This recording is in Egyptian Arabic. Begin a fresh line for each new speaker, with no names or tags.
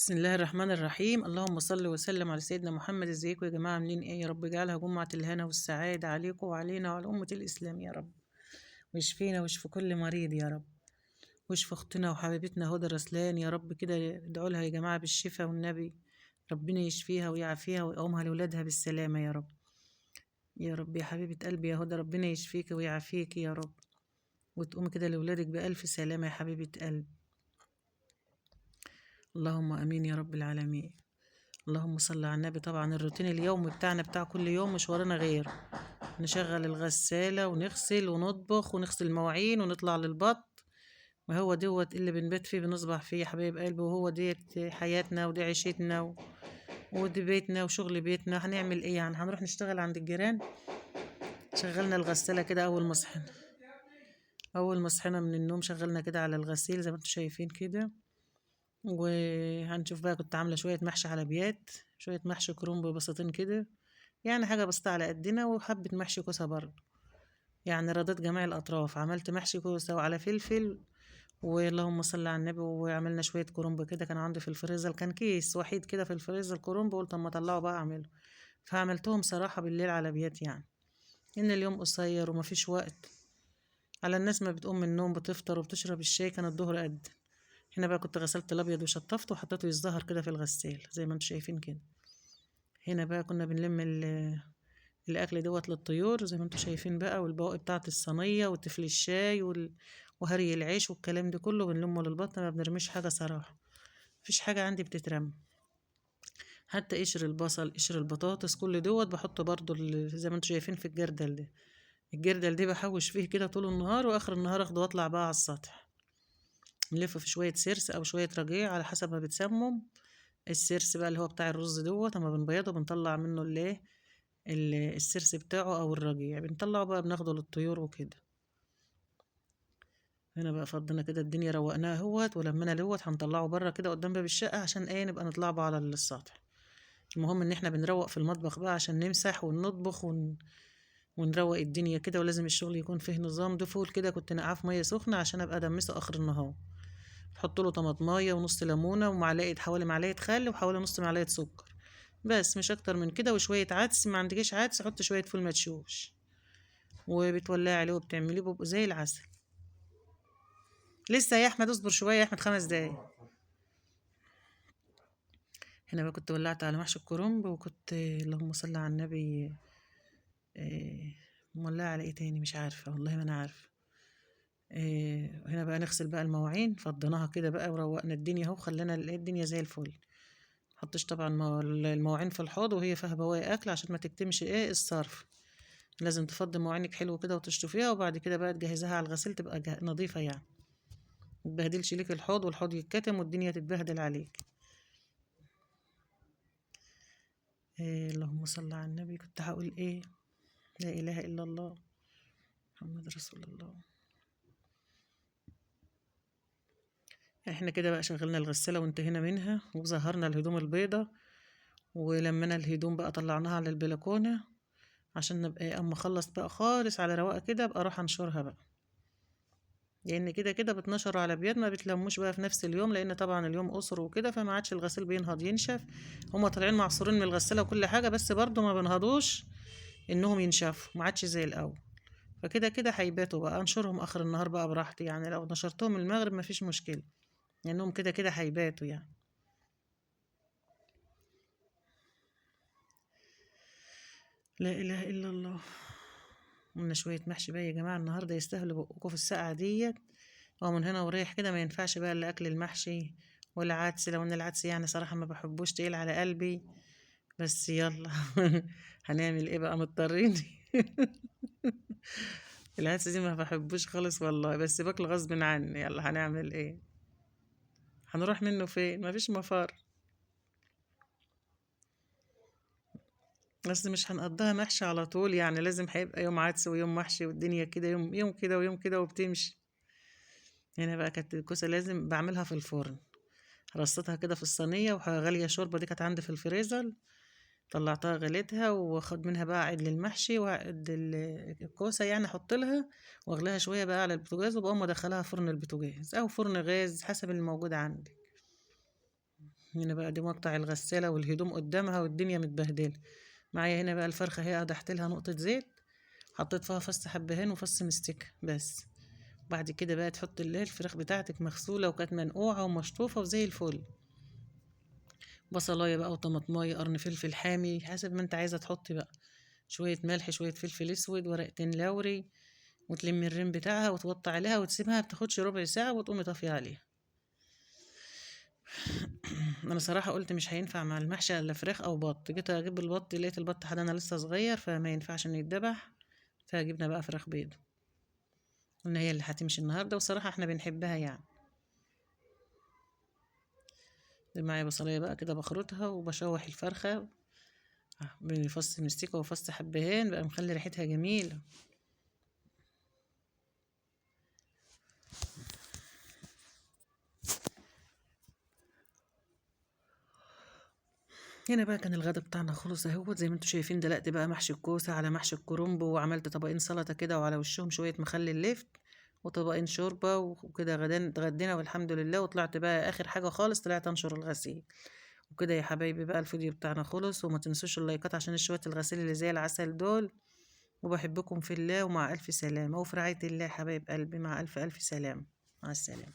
بسم الله الرحمن الرحيم. اللهم صل وسلم على سيدنا محمد. ازيكم يا جماعة؟ عاملين ايه؟ يا رب اجعلها جمعه الهنا والسعادة عليكم وعلينا وعلى امه الاسلام يا رب، ويشفينا ويشفي كل مريض يا رب، ويشفي اختنا وحبيبتنا هدى رسلان يا رب. كده ادعوا لها يا جماعة بالشفاء والنبي، ربنا يشفيها ويعافيها ويقومها لولادها بالسلامة يا رب. يا رب يا حبيبه قلبي يا هدى، ربنا يشفيك ويعافيك يا رب، وتقوم كده لولادك بألف سلامه يا حبيبه قلبي. اللهم امين يا رب العالمين. اللهم صل على النبي. طبعا الروتين اليومي بتاعنا بتاع كل يوم مش ورانا غير نشغل الغسالة ونغسل ونطبخ ونغسل المواعين ونطلع للبط، ما هو دوت اللي بنبات فيه بنصبح فيه يا حبايب قلبي، وهو ديت حياتنا ودي عيشتنا ودي بيتنا وشغل بيتنا. هنعمل ايه يعني؟ هنروح نشتغل عند الجيران؟ شغلنا الغسالة كده اول ما صحينا من النوم شغلنا كده على الغسيل زي ما انتم شايفين كده. وهنشوف بقى، كنت عامله شوية محشي حلبيات، شوية محشي كرنب بسيطين كده، يعني حاجة بسيطة على قدنا، وحبه محشي كوسة برضه، يعني رضيت جميع الاطراف. عملت محشي كوسة وعلى فلفل، واللهم صل على النبي. وعملنا شوية كرنب كده كان عندي في الفريزر، كان كيس وحيد كده في الفريزر كرنب، قلت اما اطلعه بقى اعمله، فعملتهم صراحة بالليل على بيات، يعني ان اليوم قصير ومفيش وقت على الناس، ما بتقوم من النوم بتفطر وبتشرب الشاي، كان الظهر قد. هنا بقى كنت غسلت الابيض وشطفته وحطيته يتزهر كده في الغسال زي ما انتم شايفين كده. هنا بقى كنا بنلم الاكل دوت للطيور زي ما انتم شايفين بقى، والبواقي بتاعه الصينية وتفل الشاي وهري العيش والكلام ده كله بنلمه للبطن، ما بنرميش حاجة صراحة، مفيش حاجة عندي بتترمى، حتى قشر البصل قشر البطاطس كل دوت بحطه برضو زي ما انتم شايفين في الجردل ده. الجردل ده بحوش فيه كده طول النهار، واخر النهار اخده واطلع بقى على السطح، نلف في شوية سرس أو شوية رجيع على حسب ما بتسمم. السرس بقى اللي هو بتاع الرز دوت، اما بنبيضه بنطلع منه الايه السرس بتاعه أو الرجيع، بنطلعه بقى بناخده للطيور وكده. هنا بقى فضينا كده الدنيا، روقناها اهوت ولمنا دوت، هنطلعه بره كده قدام باب الشقة عشان ايه نبقى نطلع بقى على السطح. المهم ان احنا بنروق في المطبخ بقى عشان نمسح ونطبخ ونروق الدنيا كده، ولازم الشغل يكون فيه نظام. ده فول كده كنت نقعاه في مية سخنة عشان ابقى ادمسه اخر النهار، تحط له طماطمايه ونص ليمونه ومعلقة، حوالي معلقه خل وحوالي نص معلقه سكر بس، مش اكتر من كده، وشوية عدس. ما عندكيش عدس حط شوية فول مدشوش، وبتولعي عليه وبتعمليه بيبقوا زي العسل. لسه يا احمد اصبر شوية يا احمد، 5 دقايق. هنا بقى كنت ولعت على محشي الكرنب، وكنت اللهم صل على النبي مولعه على ايه تاني مش عارفه والله ما انا عارفه. هنا بقى نغسل بقى المواعين، فضيناها كده بقى وروقنا الدنيا اهو، خلينا الدنيا زي الفل. حطيش طبعا المواعين في الحوض وهي فيها بواقي اكل عشان ما تكتمش ايه الصرف، لازم تفضي مواعينك حلو كده وتشطفيها، وبعد كده بقى تجهزها على الغسيل تبقى نظيفة، يعني ما تبهدلش ليك الحوض والحوض يتكتم والدنيا تتبهدل عليك. اللهم صل على النبي. كنت هقول ايه؟ لا اله الا الله محمد رسول الله. احنا كده بقى شغلنا الغسالة وانتهينا منها، وزهرنا الهدوم البيضة، ولمنا الهدوم بقى طلعناها على البلكونة عشان نبقى اما اخلص بقى خالص على رواقه كده ابقى اروح انشرها بقى، لان كده كده بتنشر على بيض ما بتلموش بقى في نفس اليوم، لان طبعا اليوم قصر وكده، فما عادش الغسيل بينهض ينشف. هما طالعين معصورين من الغسالة وكل حاجة، بس برضو ما بنهضوش انهم ينشفوا، ما عادش زي الاول، فكده كده هيباتوا بقى. انشرهم اخر النهار بقى براحتي، يعني لو نشرتهم المغرب مفيش مشكلة، لانهم كده كده هيباتوا يعني. لا اله الا الله. قلنا شوية محشي بقى يا جماعة النهارده يستاهلوا بقكم في السقعه ديت، ومن هنا ورايح كده ما ينفعش بقى الا اكل المحشي ولا عدس، لو ان العدس يعني صراحة ما بحبوش، تقيل على قلبي، بس يلا هنعمل ايه بقى، مضطرين. العدس دي ما بحبوش خالص والله، بس باكل غصب عني، يلا هنعمل ايه، هنروح منه فين، مفيش مفر. بس مش هنقضيها محشي على طول يعني، لازم هيبقى يوم عدس ويوم محشي والدنيا كده، يوم يوم كده ويوم كده وبتمشي. هنا بقى كانت الكوسه لازم بعملها في الفرن، رصيتها كده في الصينية وغاليه شوربة دي كانت عندي في الفريزر، طلعتها غليتها، واخد منها بقى عدل المحشي وعد الكوسه يعني، احط لها واغليها شوية بقى على البوتاجاز، وبقوم ادخلها فرن البوتاجاز او فرن غاز حسب الموجود عندي. هنا بقى دي مقطع الغسالة والهدوم قدامها والدنيا متبهدلة. معايا هنا بقى الفرخة اهي، قدحت لها نقطة زيت، حطيت فيها فص حبهان وفص مستكة بس. بعد كده بقى تحط اللي الفراخ بتاعتك مغسولة وكانت منقوعة ومشطوفة وزي الفل، بصلاية بقى وطماطماية قرن فلفل حامي حسب ما انت عايزة تحطي بقى، شوية ملح شوية فلفل اسود ورقتين لوري، وتلمي الريم بتاعها وتوطي عليها وتسيبها بتاخدش ربع ساعة وتقومي طافية عليها. انا صراحة قلت مش هينفع مع المحشي الا فراخ او بط، جيت اجيب البط لقيت البط حدانا لسه صغير فما ينفعش انه يتذبح، فجبنا بقى فراخ بيض، قلنا هي اللي هتمشي النهارده، وصراحة احنا بنحبها يعني. معايا بصلايه بقى كده بخرطها وبشوح الفرخه بفص مستكه وفص حبهان بقى، مخلي ريحتها جميلة. هنا بقى كان الغدا بتاعنا خلص اهوت زي ما انتم شايفين. دلقت بقى محشي الكوسه على محشي الكرنب، وعملت طبقين سلطة كده وعلى وشهم شوية مخلل لفت وطبقين شوربة وكده. اتغدينا والحمد لله. وطلعت بقى اخر حاجة خالص، طلعت انشر الغسيل وكده يا حبايبي. بقى الفيديو بتاعنا خلص، وما تنسوش اللايكات عشان شوية الغسيل اللي زي العسل دول. وبحبكم في الله، ومع الف سلامه وفي رعاية الله حبايب قلبي، مع الف الف سلامه، مع السلامة.